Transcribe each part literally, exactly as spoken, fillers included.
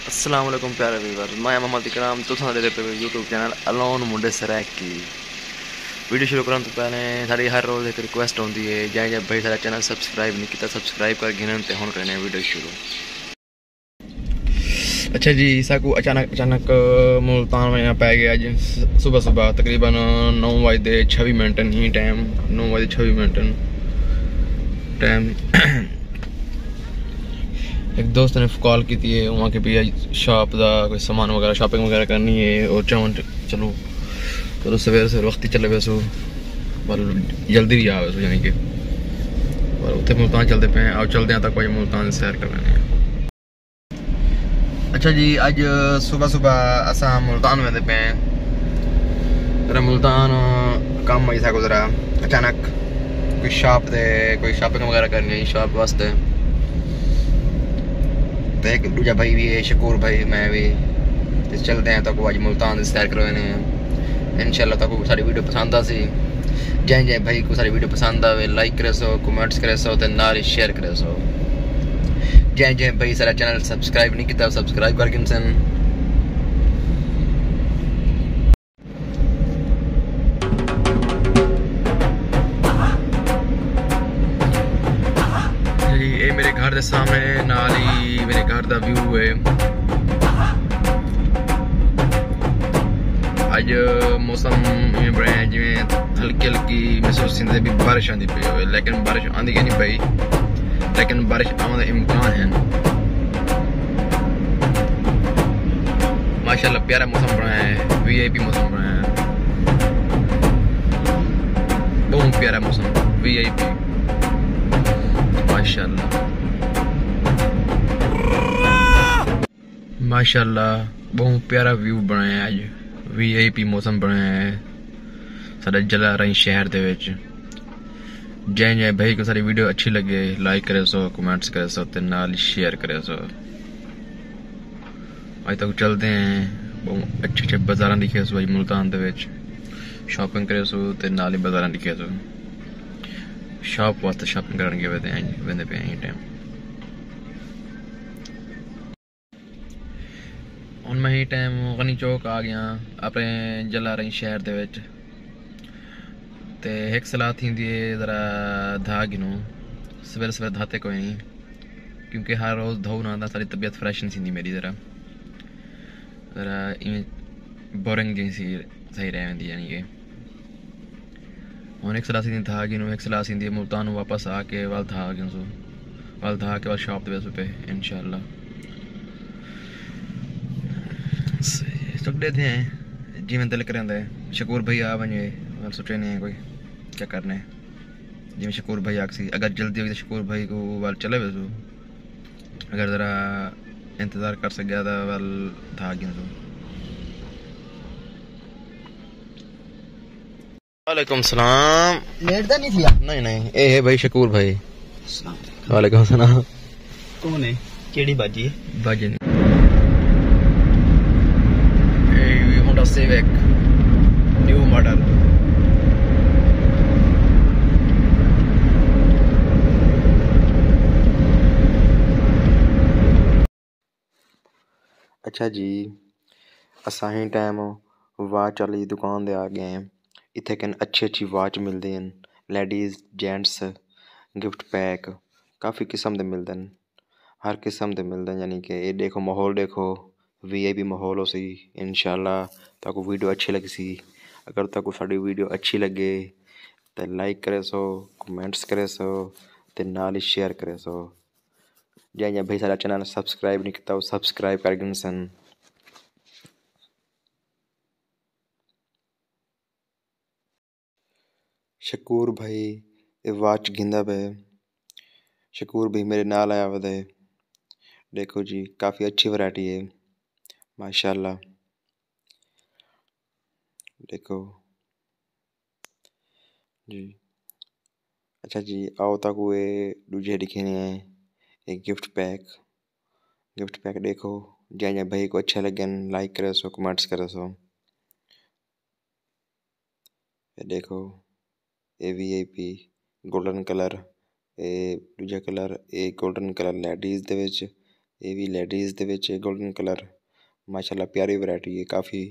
السلام علیکم پیارے ویورز، میں محمد اکرام، تساں ݙیہدے پئے ہو یوٹیوب چینل الون منڈے سرائیکی۔ ویڈیو شروع کرݨ توں پہلے ساݙی ہر روز ہک ریکویسٹ ہوندی ہے، جیں جیں بھائی ساݙا چینل سبسکرائب نہیں کیتا، سبسکرائب کر گھنن تے ہݨ کرنے ویڈیو شروع۔ اچھا جی، ساکوں اچانک اچانک ملتان ونڄݨا پئے ڳیا اڄ صبح صبح، تقریباً نو وڄے تے چھوی منٹ ہن، ٹائم نو وڄے تے چھوی منٹ ہن ٹائم۔ ہک دوست نے کال کیتی ہے، اوں آکھے پئی اڄ شاپ دا کوئی سامان وغیرہ، شاپنگ وغیرہ کرنی ہے، اور چاہوں چلو، چلو سویر سویر وقتی چلے ویسوں، پر جلدی بھی آ ویسوں، یعنی کہ پر اتھے ملتان چلدے پئے ہیں، آؤ چلدے ہیں تاں کوئی ملتان دی سیر کر لیندے ہیں۔ اچھا جی، اڄ صبح صبح اساں ملتان ویندے پئے ہیں۔ ذرا ملتان کم آئی ساکوں ذرا اچانک، کوئی شاپ تے کوئی شاپنگ وغیرہ کرنی آئی شاپ واسطے۔ تے ہک ݙوجھا بھائی وی ہے، شکور بھائی، میں وی۔ تے چلدے ہیں، تہاکوں اڄ ملتان دی سیر کرویندے ہیں۔ انشاءاللہ تہاکوں ساݙی ویڈیو پسند آسی۔ جیں جیں بھائی کوں ساݙی ویڈیو پسند آوے، لائک کریسو، کمنٹس کریسو تے نال ہی شیئر کریسو۔ جیں جیں بھائی ساݙا چینل سبسکرائب نہیں کیتا، سبسکرائب کر گھنسن۔ جی، اے میرے گھر دے سامنے، نال ہی میرے گھر دا ویو ہے۔ اڄ موسم ایویں بݨیا ہے جیویں ہلکی ہلکی محسوس تھیندے بھی بارش آندی پئی ہوئے، لیکن بارش آندی کائنی پئی، لیکن بارش آوݨ دا امکان ہے۔ ماشاءاللہ پیارا موسم بݨیا ہے، وی آئی پی موسم بݨیا ہے، بہت پیارا موسم، وی آئی پی، ماشاءاللہ۔ ماشاءاللہ، ٻہوں پیارا ویو بݨایا ہے اڄ، وی آئی پی موسم بݨایا ہے ساݙا جلالائیں شہر دے وچ۔ جیں جیں بھائی کوں ساݙی ویڈیو اچھی لڳے، لائک کریسو، کمنٹس کریسو تے نال شیئر کریسو۔ اڄ تہاکوں چلدے ہیں، ٻہوں اچھے اچھے بازاراں ݙکھیسوں اڄ ملتان دے وچ، شاپنگ کریسوں تے نال ہی بازاراں ݙکھیسوں۔ شاپ واسطے شاپنگ کرݨ ڳئے ویندے ہیں، ویندے پئے ہیں ایں ٹائم۔ ہݨ میں ایں ٹائم غنی چوک آ ڳیاں، اپݨے جلالائیں شہر دے وچ۔ تے ہک صلاح تھیندی ہے، ذرا دھا گھنوں، سویرے سویرے دھاتے کوئی نہیں، کیونکہ ہر روز دھو نہ تاں ساݙی طبیعت فریش نہیں تھیندی میری، ذرا، ذرا ایویں بورنگ جئی سی صحیح رہ ویندی، یعنی کہ ہݨ ہک صلاح تھیندی دھا گھنوں، ہک صلاح تھیندی ملتان واپس آ کے ول دھا گھنسوں، ول دھا کے ول شاپ تے ویسوں پئے انشاءاللہ۔ چک ݙیہدے ہیں، جیویں دل کریندے۔ شکور بھائی آ ونڄے، ول سوچیندے ہیں کوئی چکر نے، جیویں شکور بھائی آکھسی، اگر جلدی ہوئی تاں شکور بھائی کوں ول چلے ویسوں، اگر ذرا انتظار کر سڳیا تاں ول دھا گھنسوں۔ وعلیکم السلام۔ لیٹ تاں نہیں تھیا؟ نہیں، نہیں، اے ہے بھائی شکور بھائی۔ السلام علیکم۔ وعلیکم السلام۔ کون ہے؟ کیڑی باجی ہے؟ باجی نہیں۔ اے وی ہونڈا سیوک نیو ماڈل۔ اچھا جی، اساں ہیں ٹائم واچ والی دکان دے آ ڳئے ہیں۔ اتھے کن اچھی اچھی واچ ملدی ہیں، لیڈیز، جینٹس، گفٹ پیک، کافی قسم دے ملدن، ہر قسم دے ملدن۔ یعنی کہ اے ݙیکھو، ماحول ݙیکھو، وی آئی پی ماحول ہوسی۔ انشاءاللہ تہاکوں ویڈیو اچھی لڳسی۔ اگر تہاکوں ساݙی ویڈیو اچھی لڳے تے لائک کریسو، کمنٹس کریسو تے نال ہی شیئر کریسو۔ جیں جیں بھائی ساݙا چینل سبسکرائب نہیں کیتا، او سبسکرائب کر گھنسن۔ شکور بھائی اے واچ گھندا پئے۔ شکور بھائی میرے نال آیا ودے۔ ݙیکھو جی، کافی اچھی ورائٹی ہے، ماشاءاللہ۔ ݙیکھو جی۔ اچھا جی، آؤ تہاکوں اے ݙوجھے ݙکھیندے ہیں، اے گفٹ پیک، گفٹ پیک ݙیکھو۔ جیں جیں بھائی کوں اچھے لڳن، لائک کریسو، کمنٹس کریسو۔ اے ݙیکھو، اے وی آئی پی گولڈن کلر، اے ݙوجھا colour, a golden colour ladies دے وچ، یہ بھی لیڈیز دے وچ گولڈن کلر، ماشاءاللہ پیاری ورائٹی ہے کافی،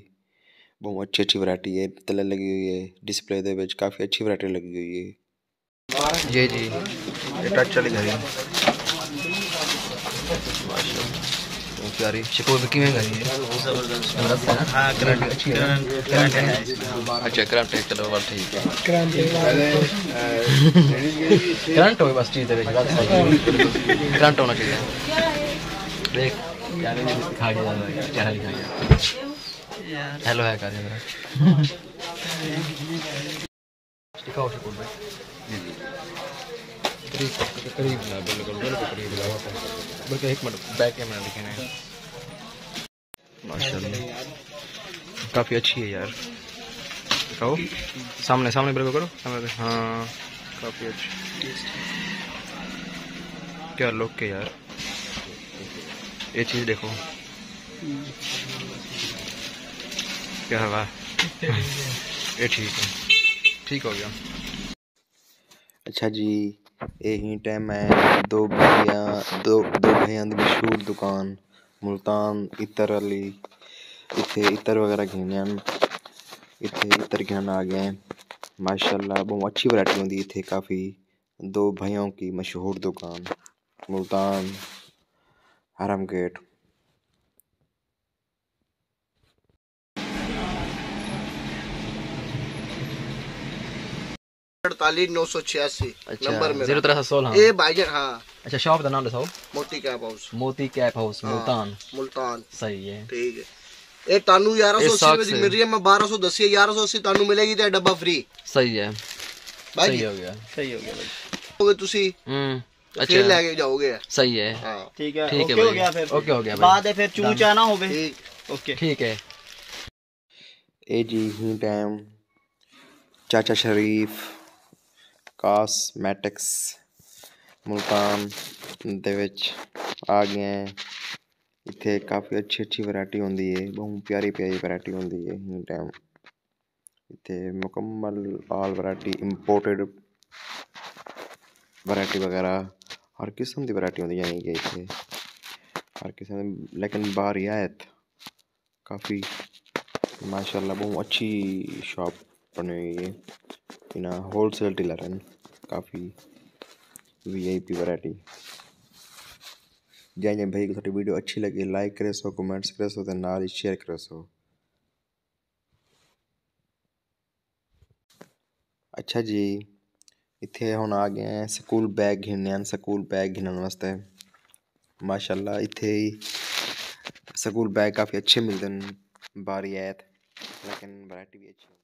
بہت اچھی اچھی ورائٹی ہے، تلے لگی ہوئی ہے، ڈسپلے دے وچ کافی اچھی ورائٹی لگی ہوئی ہے۔ جی جی، یہ ٹچ والی گھڑی۔ ماشاءاللہ، بہت پیاری۔ شکو بھی کیویں گھڑی ہے؟ زبردست۔ زبردست ہے نا؟ ہاں، کرنٹ، اچھی ہے نا؟ کرنٹ، کرنٹ ہے۔ اچھا، کرنٹ ہے، چلو، بس ٹھیک ہے۔ کرنٹ ہوئے بس چیز دے وچ، بس کرنٹ ہونا چاہیے۔ دیکھ، کیا نہیں کھا گیا، چہرہ دکھا گیا۔ ہیلو ہے، کر دیا میرا۔ دکھاؤ شکر بھائی۔ جی، جی۔ قریب، قریب لا، بالکل، بالکل قریب لا۔ بلکہ ایک منٹ، بیک کیمرہ دکھانا ہے۔ ماشاءاللہ۔ کافی اچھی ہے یار۔ دکھاؤ۔ سامنے، سامنے بالکل کرو۔ سامنے دے-، ہاں، کافی اچھی۔ کیا لک ہے یار۔ یہ چیز دیکھو۔ کیا ہوا؟ یہ ٹھیک ہے۔ ٹھیک ہو گیا۔ اچھا جی، اے ہی ٹائم ہے دو بھائیاں، دو، دو بھائیاں دی مشہور دکان ملتان عطر والی۔ اتھے عطر وغیرہ گھننے ہن۔ اتھے عطر گھنن آ گئے ہیں۔ ماشاءاللہ، بہت اچھی ورائٹی ہوندی اتھے کافی۔ دو بھائیوں کی مشہور دکان ملتان حرم گیٹ۔ اڑتالیس نو سو چھیاسی۔ اچھا، نمبر میرا۔ زیرو ترے سو سولہ۔ اے بھائی جان، ہاں۔ اچھا، شاپ دا نام ڈساؤ۔ موتی کیپ ہاؤس۔ موتی کیپ ہاؤس، ہاں، ملتان۔ ملتان۔ صحیح ہے۔ ٹھیک ہے۔ اے تانوں یارہ سو اسی روپے دی مل رہی ہے، میں بارہ سو دسی ہے، یارہ سو اسی تانوں ملے گی تے ڈبہ فری۔ صحیح ہے۔ بھائی صحیح جی۔ ہو گیا۔ صحیح ہو گیا بھائی۔ ہو گئے تسی۔ ہوں۔ اچھا۔ پھر لے کے جاؤ گے۔ صحیح ہے۔ ہاں۔ ٹھیک ہے، ٹھیک ہے اوکے ہو بھائی۔ گیا پھر۔ اوکے ہو گیا بھائی۔ بعد ہے پھر چوں چا نہ ہوے۔ ٹھیک۔ اوکے۔ ٹھیک ہے۔ اے جی ہی ٹائم چاچا شریف کاسمیٹکس ملتان دے وچ آ گئے ہیں۔ اتھے کافی اچھی اچھی ورائٹی ہوندی ہے، بہت پیاری پیاری ورائٹی ہوندی ہے۔ ہی ٹائم اتھے مکمل آل ورائٹی، امپورٹڈ ورائٹی وغیرہ، ہر قسم دی ورائٹی ہوندی ہے کہ اتھے ہر قسم دی، لیکن بارعایت کافی ماشاءاللہ بہت اچھی شاپ بنی ہوئی ہے۔ انہاں ہول سیل ڈیلر ہیں، کافی وی آئی پی ورائٹی۔ جائیں جائیں بھائی کو ساڈی ویڈیو اچھی لگی، لائک کرے سو، کمنٹس کرے سو تے نال ہی شیئر کرے سو۔ اچھا جی، اتھے ہن آ گئے ہیں سکول بیگ گھننے ہیں، سکول بیگ گھنن واسطے۔ ماشاءاللہ اتھے ہی سکول بیگ کافی اچھے ملدے ہیں، بارعایت، لیکن ورائٹی بھی اچھی ہے۔